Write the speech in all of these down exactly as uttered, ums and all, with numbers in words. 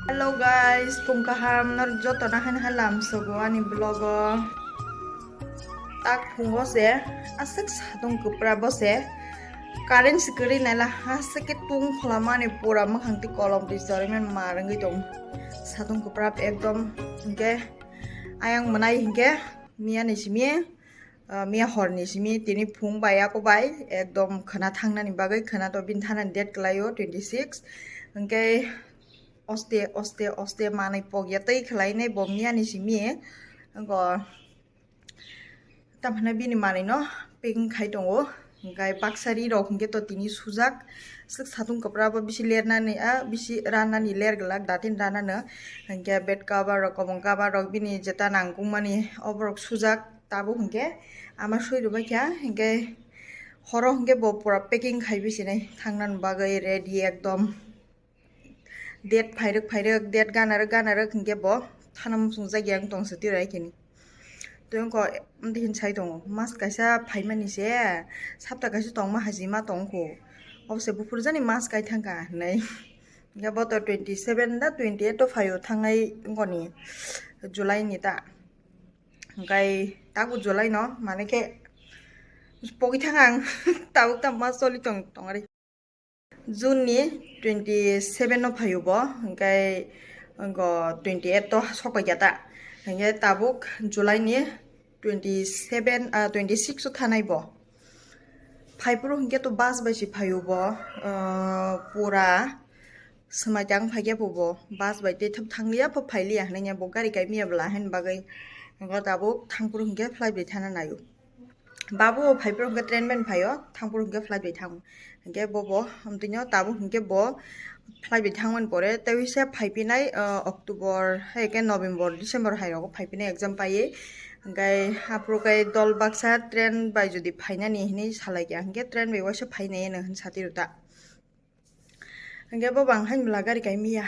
Hello guys, phung kaham nor joto na han halam sogo ani vlog o. Tak phungo se aswk satung kwpra bo se current se kwrwi naila ha se ke tung phola mani pura mwkhang twi kolom twi chorwi mani ma rwngwi tong. Satung kwpra ekdom hinkhe ayang mwnai hinkhe miya ni simi, ah, miya hor ni simi tini phung bai ako bai ekdom khwna thangnani bagwi khwna to bini thanani date kwlaio twenty six. Hinkhe oste oste oste manwi pokya tei khwlainai bo miya ni simi. Wngkha tamphana bini manwi no packing khai tongo. Hinkhe baksa ri rok hinkhe to tini sujak. Swk satung kwpra bo bisi lernani, ah, bisi ranani ler glak datin ranano. Hinkhe bed cover rok, kwbang cover rok bini jeta nangkukmani oborok sujak. Tabuk hinkhe ama soi rwbaikha, hinkhe horo hinkhe bo pura packing khai bisinai thangnani bagwi ready ekdom. Date phairwk phairwk, date ganarwk ganarwk hinkhe bo thana muchungjak ya wng tong se twi rai khini. Twi wngkha amtwi hin sai tongo, mas kaisa phaimani se, sapta kaisa tongma hajima tongkho. Obose buphuru jani mas kai thangkha hinwi. Hinkhe bo to twenty seven da twenty eight o phaio thangnai wngkoni July ni ta. Hinkhe tabuk July no, mane khe pogwi thang ang, tabuk ta mas choli tong tongari. June ni twenty seven no phaio bo, hinkhe wngkha twenty eight to sokphaikha ta. Hinkhe tabuk July ni twenty seven, ah, twenty six o thanai bo. Phaiphuru hinkhe to bus bai se phaio bo, ah, pura swmai tang phaikhe bo, bus bai tei thanglia pho phailiya hinwi bo gari kaimiya bwla hin bagwi. Hinkhe tabuk thangphuru hinkhe flight bai thana naio. Babu phaiphuru hinkhe train bai phaio, thangphuru hinkhe flight bai thango. Hinkhe bo bo, amtwino tabuk hinkhe bo flight bai thangmani pore, tei waisa phaipinai, ah, October, hai khe November, December hai rogo phaipinai exam paiwi. Hinkhe aphuru khe dol baksa train bai jodi phainani hinwi salaikha, hinkhe train bai waisa phainai hinwi sati rwta. Hinkhe bo bang haino bwla gari kaimiya.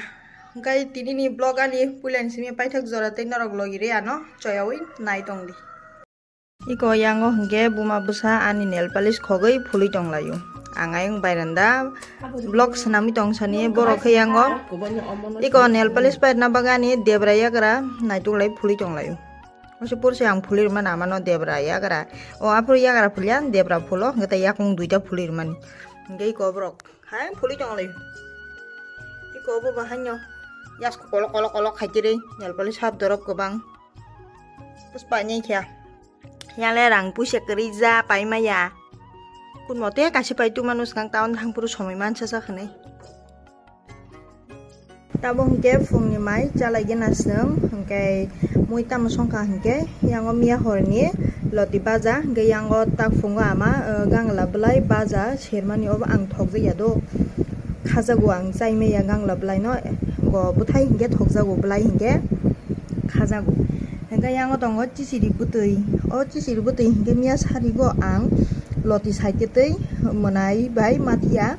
Hinkhe tini ni vlog ani puila ni simi paithak jora tei norok logi re ano choyawi nai tongdi. Iko yango hinkhe buma bwsa ani nail polish khogwi phulwi tonglaio. Ang ayang bairanda vlog swnamwi tongsani borok khe yango. Iko nail polish pairna bagwi ani debra yagra naituk lai phulwi tonglaio. Waisa porse ang phulwi rwmani amano debra yagra. O aphuru yagra phulya debra phulo hinkhe tei yakung duita phulwi rwmani. Hinkhe iko borok hai phulwi tonglaio. Iko bo bahaino yasko kolok kolok kolok khaitiri nail polish hap dorok kwbang. Puspa ni khe. Yale rang puisa kwrwi ja paimaya. Kun mote kaisa pai tuma nw swkang town thangphuru somoi mansa sa khwnwi. Tabo hinkhe phungni mai chalaigena chwng, hinkhe mui tamo songkha hinkhe yango miya horni loti baja, hinkhe yango tak phungo ama, uh, gangla bwlai baja sermani obo ang thokjakya do. Khajago ang chaimaya gangla bwlaino, bo bwthai hinkhe thokjago bwlai hinkhe khajago. Hinkhe yango tongo chichiri bwtwi. O chichiri bwtwi hinkhe miya sarigo ang loti saikhe tei mwnai bai mathiya,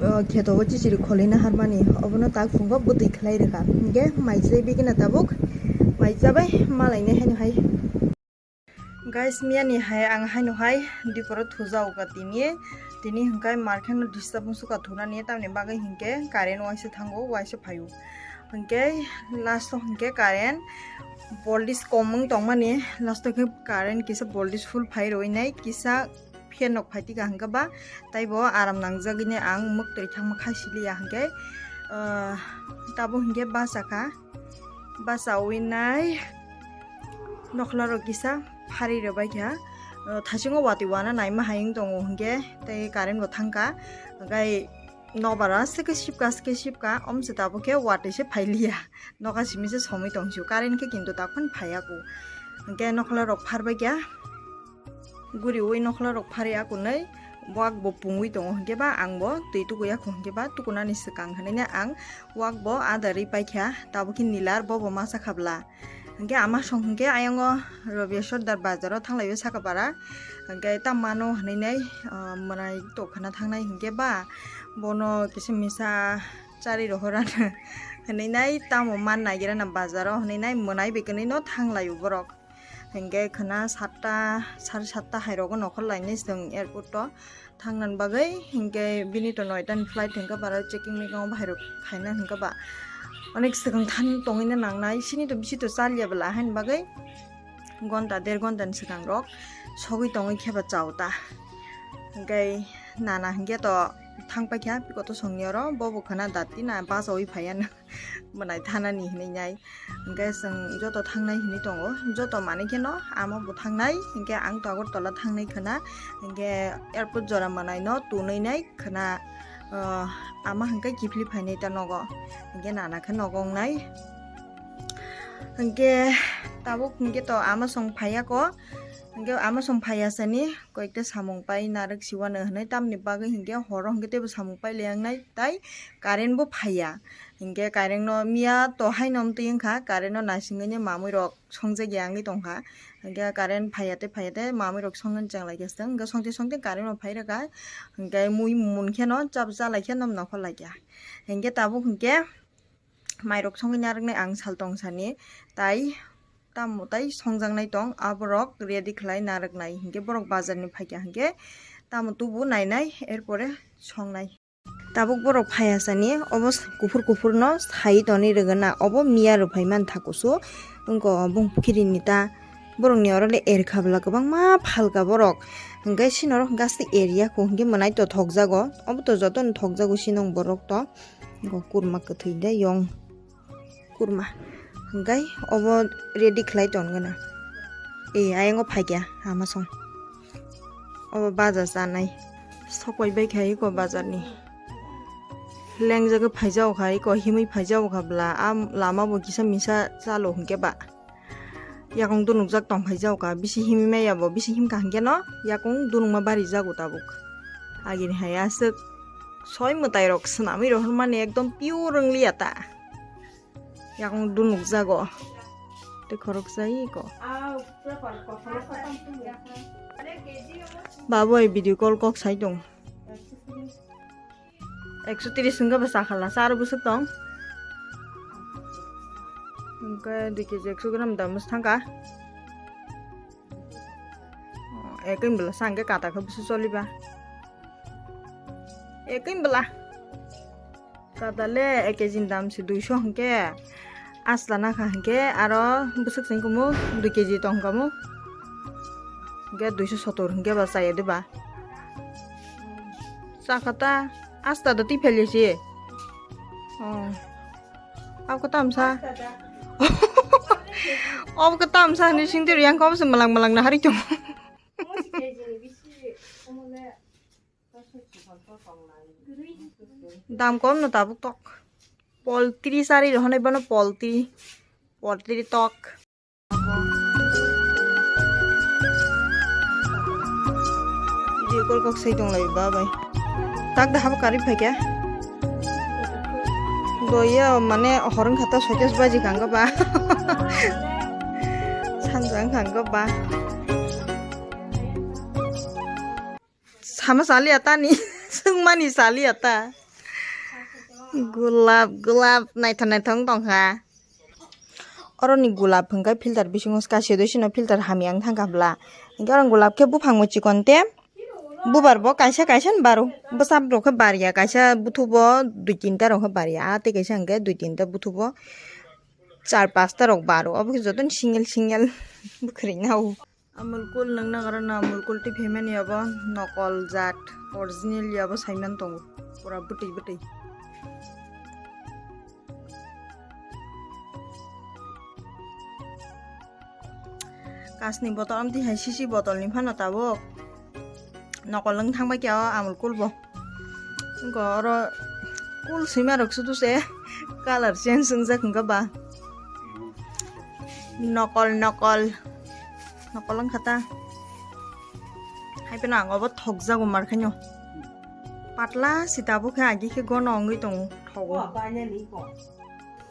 o kheto o chichiri kholi naharmani obono tak phungo bwtwi khlai rwkha. Hinkhe mai chai bigina tabuk mai chabai malainai haino hai. Guys, miyani hai ang haino hai diporo thujago ka tini. Tini hwnkhe market no disturb wngsuka thunani, tamni bagwi hinkhe current waisa thango, waisa phaio. Hinkhe last o hinkhe current voltage kom wng tongmani, last o khe current kisa voltage full phai rwinai, kisa fan rok phai tika hinkhe ba taibo aram nangjagwini ang mwktwi thangma kha siliya hinkhe, ah, tabo hinkhe bachakha. Bachawi nai nokhla rok kisa phari rwbaikha, uh, thasingo watwi wana naima hai wng tongo hinkhe tei current bo thangkha, hinkhe nokbar aswk khe sipka aswk khe sipka, omse tabuk khe watwi se phailiya, nokha simi se somwi tongsi current khe kintu takhon phaiya kho, hinkhe nokhla rok pharbaikha. Guriwi nokhla rok phari akunwi wak bo pungwi tongo hinkhe ba ang bo twi tukuya kho hinkhe ba tukunani swkang hinwi ang wak bo ada rwi paikha, tabukhe nilar bo bo masa khabla hinkhe ama song hinkhe ayang o Rabiya Sordar bazar o thanglaio Sakapara hinkhe ta mano hinwi nai, ah, mwnai tokhna thangnai hinkhe ba bono kisa misa chari rohorano hinwi nai tamo man naigira na bazar o hinwi nai mwnai bai kwnwi no thanglaio borok. Hinkhe khwna satta, sare satta hai rogo nokhor lainai chwng airport o thangnani bagwi, hinkhe bini to noita ni flight hinkhe bara checking meeting o bahai rok khaina hinkhe ba Onek swkang than tongwino nangnai, sini to bisi to chaliya bwla, haini bagwi gonta der gonta ni swkang rok sogwi tongwi khe ba chao ta. Hwnkhe nana hwnkhe to thang paikha bikoto songni oro, bo bo khwna dati na bachaui phaiya no mwnai thanani hinwi nai. Hwnkhe chwng joto thangnai hinwi tongo, joto manwi kheno ama bo thangnai, hwnkhe ang to Agartala thangnai khwna, hwnkhe airport jora mwnai no tunwi nai khwna, ah, ama hwnkhe kiphilwi phainai ta nogo, hwnkhe nana khe nogo wngnai. Hwnkhe tabuk hwnkhe to ama song phaiya ko, hwnkhe ama song phaiya sani koikta samung pai narwk siwano hinwi, tamni bagwi hwnkhe horo hwnkhe teibo samung pai le wngnai tai current bo phaiya. Hwnkhe current no miya to haino amtwi wngkha, current no naisingwi mamwi rok songjak ya wngwi tongkha. Hwnkhe current phaiya tei phaiya tei mamwi rok songwi chenglaikha swng, hwnkhe songtwi songtwi current bo phai rwkha. Hwnkhe mui mun kheno chap cha laikha, nom nokho laikha. Hwnkhe tabuk hwnkhe mairok songwi narwknai ang sal tong sani, tai tamo tai songjaknai tong, aborok ready khlai narwknai, hinkhe borok bazarni phaikha hinkhe tamo tubu nainai, erpore songnai. Tabuk borok phaiya sani, obo kuphur kuphurno sai tonwi rwgwna, obo miya rwphai mantha kusu, wngkha bung khirini ta. Borokni oro le erkha bwla kwbangma phalka borok. Hwnkhe sini oro hwnkhe aswk eriya kho hwnkhe mwnai to thokjago. Obo to jotono thokjago sinong borok to. Wngkha kurma kwthwi de yong kurma. Hwnkhe obo ready khlai tongwna. Ei, ayang o phaikya ama song. Obo baja chanai. Sokbai bai khai eko bajarni. Lengjagwi phaijago kha eko himwi phaijago kha bwla. A lama bo kisa misa chalo hwnkhe ba. Yakung dunukjak tongphai jago ka, bisi himwi maya bo, bisi himkha hwnkhe no yakung dunukma bari jago tabuk. Agini hai aswk soi mwtai rok swnamwi rohormani ekdom pure wngliya ta. Yakung dunukjago. Tei khoroksa iko. Babu ai video call kok sai tong. Ekso tris hwnkhe bo sakhala, sa aro bwswk tong. Hwnkhe dui kg ekso gram dam bwswk thangkha. Ekoi bwla sa hwnkhe kata khe bwswk choliba. Ekoi bwla. Kata le ek kg ni dam se duiso hwnkhe. Asla nakha hwnkhe aro bwswk se wngkha mu dui kg tong kha mu. Hwnkhe duiso sotor hwnkhe ba chaya de ba. Chakha ta asta da twi phailya se. Oh. Abo khe tamsa. Abo khe tamsa hinwi singtwi riyang khe obo se mwlang mwlang nahari tong. Dam kom no tabuk tok. Poltri sari rohonai bono poltri. Poltri tok. Video call kok sai tong lai ba bai. Tak da habo kari phai kya? Doya mane horong khata soitas baji kang ba. Sanjang kang ba. Sama sali atani, sungmani sali ata. Gulap, gulap, naithok naithok tongkha. Oroni gulap hwnkhe filter bisingo kaisa dosino filter hamya wng thangkha bwla. Hwnkhe oroni gulap khe buphang bo chikon te bubar bo kaisa kaisa ni baro. Bwsap rok khe barya, kaisa buthubo dui tinta rok khe barya. A tei kaisa hwnkhe dui tinta buthubo char pasta rok baro. Obo khe jotono single single bwkhwrwi nao. Amul Cool nung nang aro na Amul Cool twi phaimani abo nokol jat, original ya abo saiman tongo pura bwtwi bwtwi. Kasni botol amtwi hai sisi botol ni phano tabuk nokol wng thang bai khe o Amul Cool bo. Wngkha oro cool swima rok sudu se colour change wngjak wngkha ba. Nokol, nokol. Nokol wngkha ta. Hai phano ang obo thokjago mar khaino. Patla si tabuk khe agi khe gono wngwi tongo, thogo.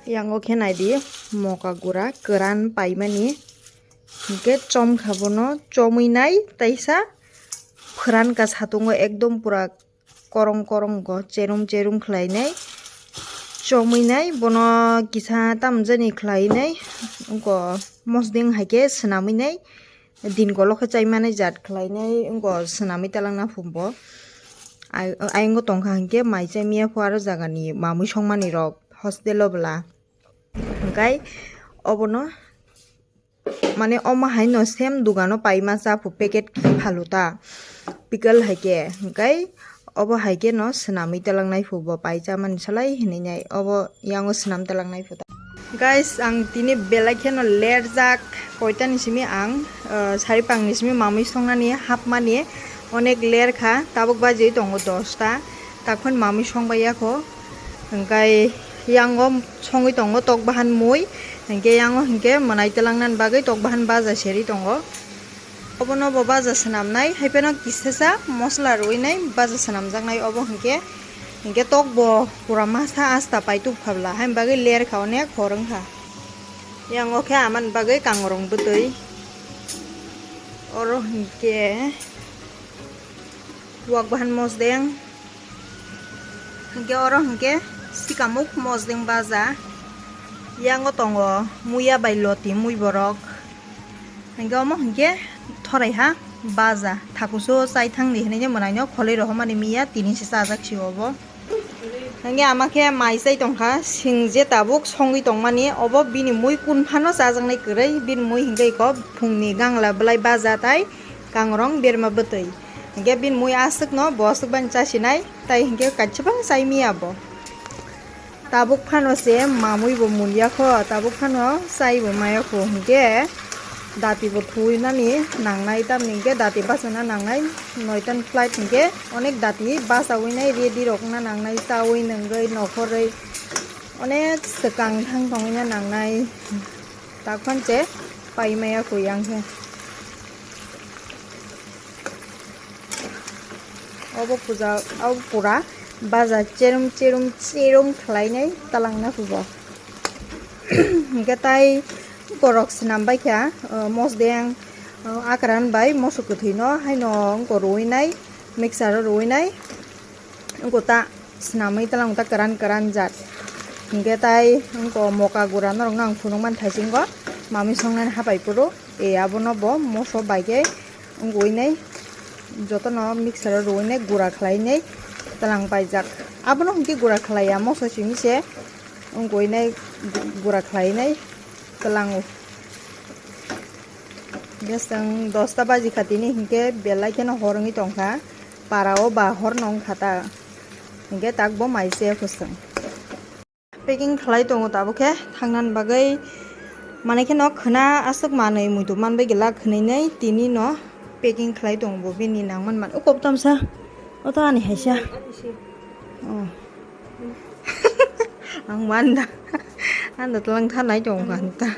Yang o khe naidi moka gura kwran paimani. Hwnkhe chomkha bono, chomwi nai taisa phwran ka satungo ekdom pura korong korong go cherum cherum khlai nai. Chomwi nai bono kisa tamjani khlai nai, wngkha mosodeng hai khe swnamwi nai, din kolok khe chaimani jat khlai nai, wngkha swnamwi talangna phumbo. Ai-, ayang o tongkha hwnkhe mai chai miya phu aro jagani mamwi songmani rok hostel o bwla. Kai obono mane omo hai no same dugano paima cha phu packet khe phalu ta pickle hai khe, hwnkhe obo hai khe no swnamwi twlangnai phu bo pai cha mani salai hinwi nai obo yango swnam twlangnai phu ta. Guys, ang tini belai kheno lerjak, koita ni simi ang, ah, saripang ni simi mamwi songnani hapmani onek ler kha, tabuk baji tongo dosta, takhon mamwi songbai yakho, hwnkhe yango songwi tongo tok bahan mui, hwnkhe yango hwnkhe mwnai twlangnani bagwi tok bahan baja seri tongo. Obono bo baja swnamnai, hai phano kisasa mosla rwinai baja swnamjaknai obo hwnkhe, hwnkhe tok bo pura masa asta paituk phabla, haini bagwi ler kha onek hor wngkha. Yango khe amani bagwi kangrong bwtwi, oro hwnkhe wak bahan mosdeng, hwnkhe oro hwnkhe sikamuk mosdeng baja, yango tongo muya bai loti mui borok. Hingke omo hingke thorai ha baja, thakuso chai thangdi hinui mwnai no kholoi rohormani miya tini se chajak si obo. Hingke ama khe mai chai tongkha, sing je tabuk songwi tongmani obo bini mui kun phano chajaknai kwrwi, bini mui hingke iko phungni gangla bwlai baja tai kangrong berma bwtwi. Hingke bini mui aswk no bo aswk bai chasinai, tai hingke kaisa phano chai miya bo. Tabuk phano se mamui bo mulia kho, tabuk phano chai bo maya kho, hingke dati bo thuwi nani nangnai, tamni hingke dati bachana nangnai, noitan flight hingke onek dati bachawi nai, ready rok na nangnai, chawi nungwi nokhorwi onek swkang thang tongwi na nangnai, tak phan se pai maya kho yang khe. Obo puja, obo pura baja cherum cherum cherum khlainai talangna puja. Hingke tai borok swnam bai kha, o, mosdeng, o, akran bai moso kwthwi no haino wngko rwinai, mixer o rwinai, wngko ta swnamwi talang ta kwran kwran jat. Hingke tai wngko moka gura norok no ang phunukmani thaisingo, mamwi songnani hapai phuru, e, abono bo moso bai khe wngwi nai jotono mixer o rwwi nai gura khlai nai twlang paijak. Abono hwnkhe gura khlai ya, moso simi se wngwi nai gu-, gura khlai nai twlango. Bwswng dosta baji kha tini, hwnkhe belai kheno hor wngwi tongkha, para o ba hor no wngkha ta, hwnkhe tak bo mai se kwchwng. Packing khlai tongo tabuk khe thangnani bagwi, manwi kheno khwna aswk manwi muitu manbai glak khwnwi nai tini no packing khlai tongo bo bini nangmani man. O kok tamsa, o to ani haisa. O. Ang manda. Anda tlang thanai tongo kha ta.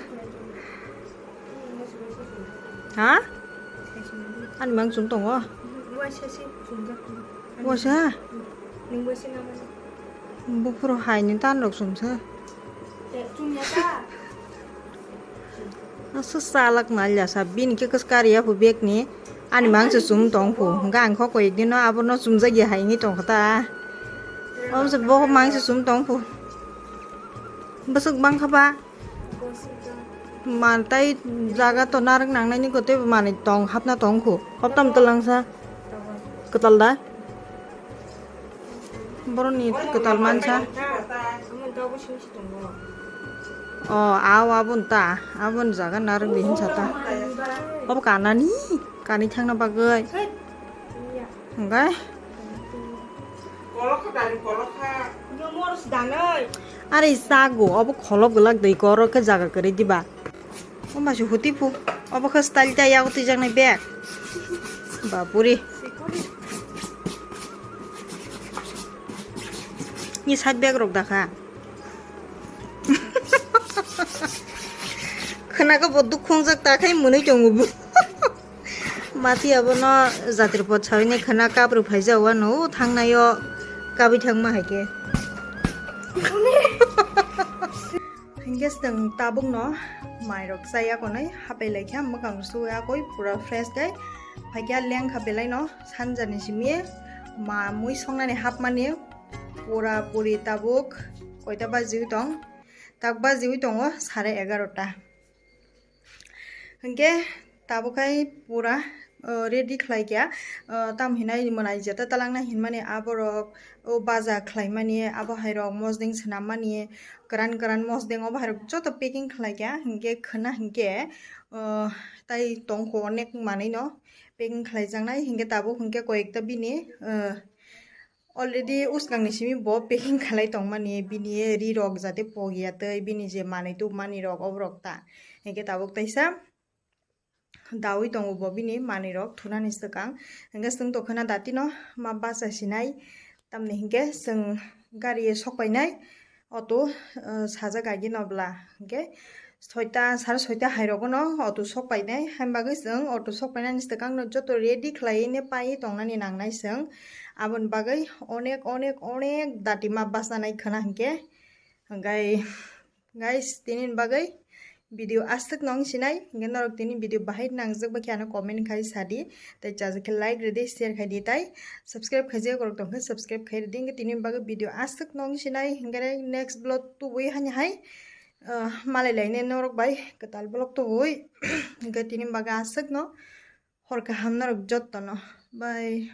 Ha? Ani mang chum tongo? Waisa? Buphuru haini tan rok chumsa. Asa salak nalya sa bini khe kwskari ya phu bag ni. Ani mang se chum tong phu. Hingke ang kho koyek dino abono chumjak ya haini tong kha ta. Omo se bo mang se chum tong phu. Bwswk bang kha ba? Man tai jaga to narwk nangnaini kote manwi tong hapna tong kho. Hoptam twlangsa. Kwtal da? Boroni kwtal mansa. O, aw abon ta. Abon jaga narwk di hinsa ta. Obo kanani? Kani thangna bagwi. Hwnkhe? Are sago, obo kholop gwlak dwi koro khe jaga kwrwi diba. O masi huti phu, obo khe style ta yago twijaknai bag. Bapuri. Ni side bag rok dakha. Khwnakhe bo dukhungjak ta khai mwnwi tongo bo. Mati abono jatri pot sawini khwna kapru phaijak wano o thangnaio kabwi thangma hai khe. Hinkhe chwng tabukno mairok chaya konwi hapai laikha mwkhang su yakwi pura fresh khe phaikha lengkha belai no sanjani simi ma mui songnani hapmani pura puri tabuk koita bajiwi tong tak bajiwi tongo sare egarota. Hingke tabuk hai pura ready khlai kha, tam hinai mwnai jeta talangna hinmani aborok o baja khlaimani abo hairok mosdeng swnammani kwran kwran mosdeng obo hairok joto packing khlai kha hinkhe khwna hinkhe tai tongkho onek manwi no packing khlai jaknai hinkhe tabuk hinkhe koyekta bini already uskangni simi bo packing khlai tongmani bini ri rok jate pogya tei bini je manwi tubmani rok oborok ta hinkhe tabuk taisa dawi tongo bo bini manwi rok thunani swkang hinkhe chwng tongkhana datino ma bacha sinai tamni hinkhe chwng gari o sokpainai auto sajak agi nobla hinkhe soita sare soita hairogo no auto sokpainai haibagwi chwng auto sokpainani swkang no joto ready khlaiwi ne paiwi tongnani nangnai chwng aboni bagwi onek onek onek dati ma bachanai khwna hinkhe hinkhe. Guys, tini bagwi video aswk nong sinai hinkhe norok tini video bahai nangjak bakhe ano comment khai sadi tei chajak khe like rwdi share khai di tai subscribe khaijak rok tongkhe subscribe khai rwdi hinkhe tini bagwi video aswk nong sinai hinkhe next vlog tubui hani hai malai lainai norok bai kwtal vlog tubui hinkhe tini bagwi aswk no hor kaham norok jotto no bye.